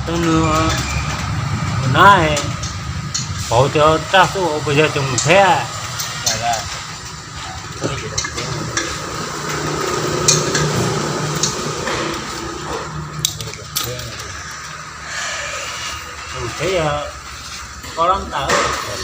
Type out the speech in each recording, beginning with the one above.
Tus nus na, pauv cov raj xub puas yog cov mus thiab? Mus thiab yog koj lab tas.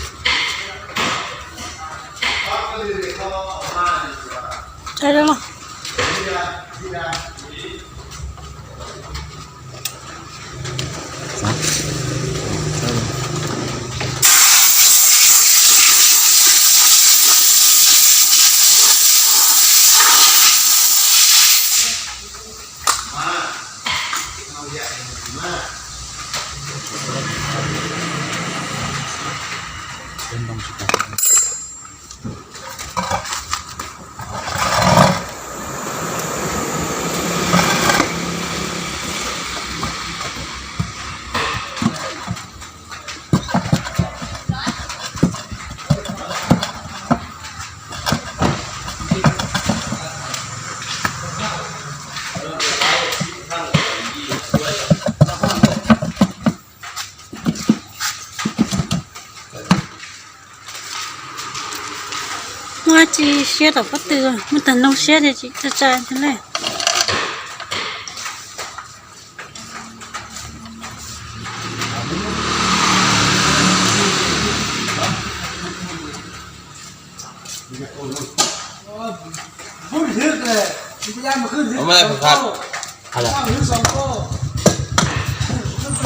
Muaj tsi siab tom pob tw, muaj tag nrho siab ces tsis tsa tsa li.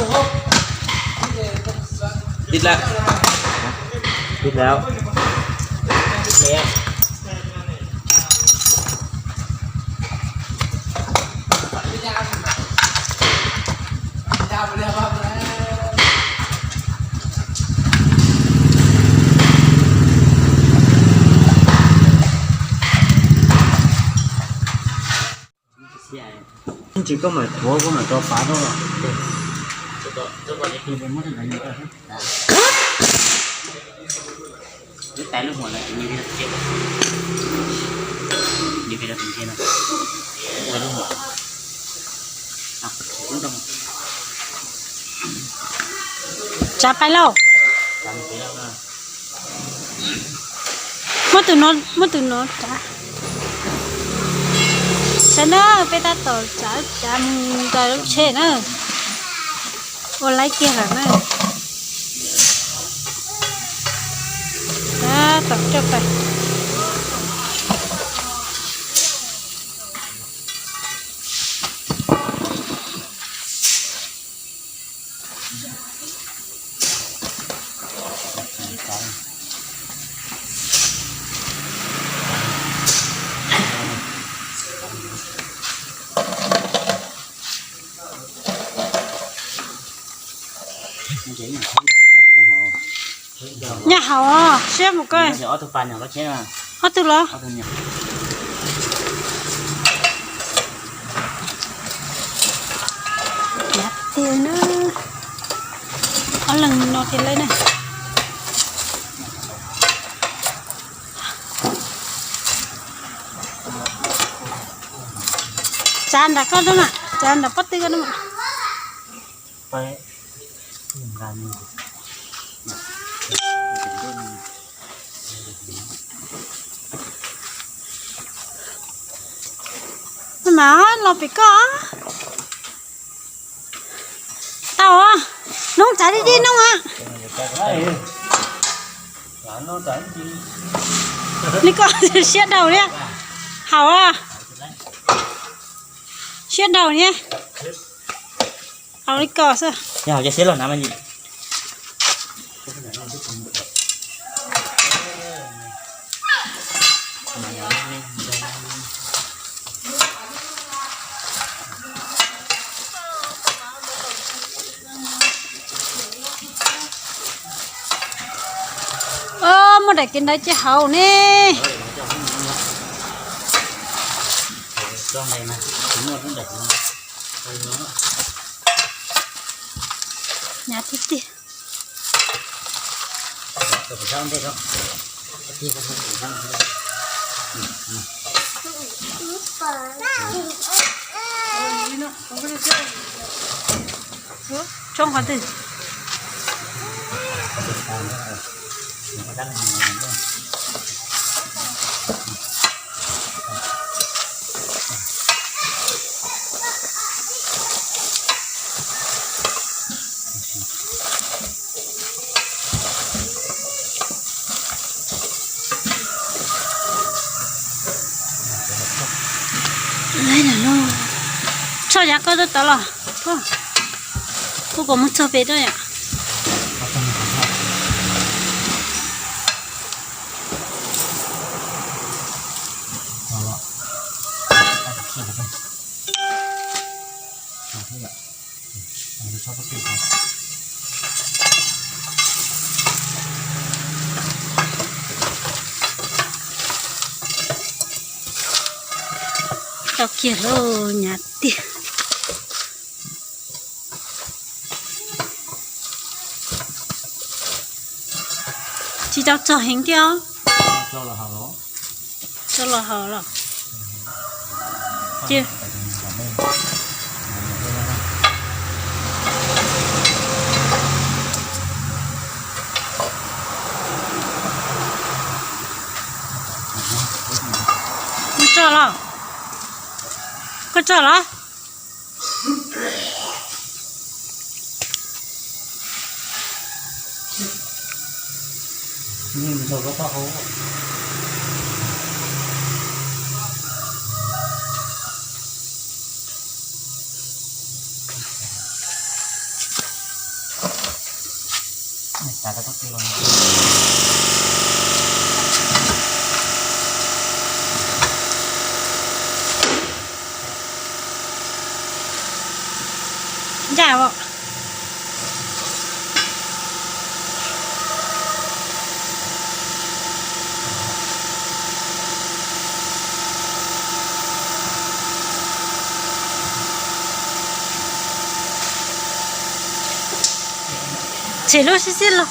Ov, tib lawm, tib lawm. Tsis koj mam thuav, koj mam tso pav rau. Tais lub huam no, tais lub huam no, ua lub huam. Tsav pais lauj. Muab tus no, muab tus no tsav. Saib na, peb tab tom tsav, tsav mus rau lub tsheb na. Ua laib kiag lawm na. Tab tom coj pais. Nyaj hauv siab mus koj. Ob tug los. Tiag na. Ob leeg no tiag lawm na. Tsav nram koj na mas, tsav nram pob tw koj na mas. Mas los pem koj. Tau, noob tsav dib dib noob a. Li koj siab daug thiab. Haus a. Siab daug thiab. Haus li koj xwb. Muaj daim kev ntawd ces haus ne. Hnyav tiag tiag. Tsoo qhov twg? Tso yav koj tau los, kuv kom mus txog pem rau yom. Tau kiag lauj, hnyav tiag. Tsis tau txog heev thiab os. Tso los haus los? Cia. Koj tso los? Koj tso los? Ncaj. Tshem lub sib sib los.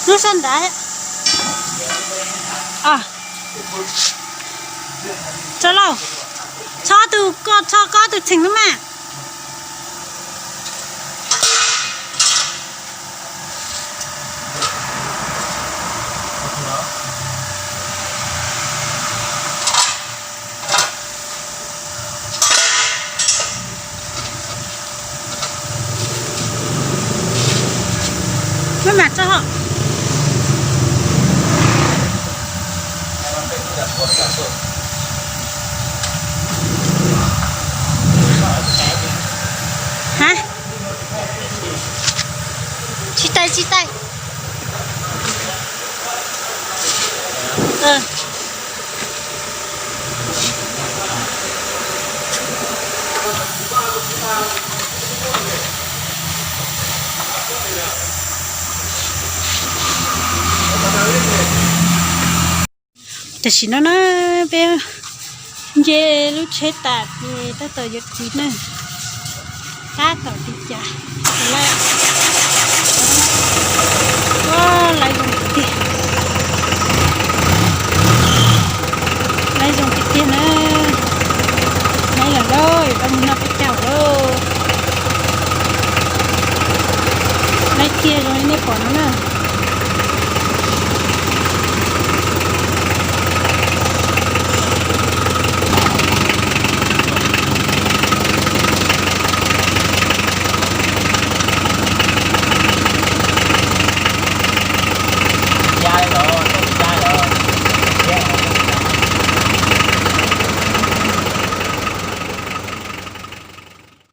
Lub sab nrad. Tso lauj. Tso tus ko, tso koj tus txheem no mas. Maj mam tso. Ha? Tsis tais, tsis tais. Tam sim no na, peb nce lub tsheb tas ces tab tom yuav tiv na. Tab tom tiv cas lawm. Lawv zoo tiag tiag. Lawv zoo tiag tiag na. Lawv lawm lauj, yuav tau mus noj peb caug lauj. Lawv kiag zoo li nej pom no na.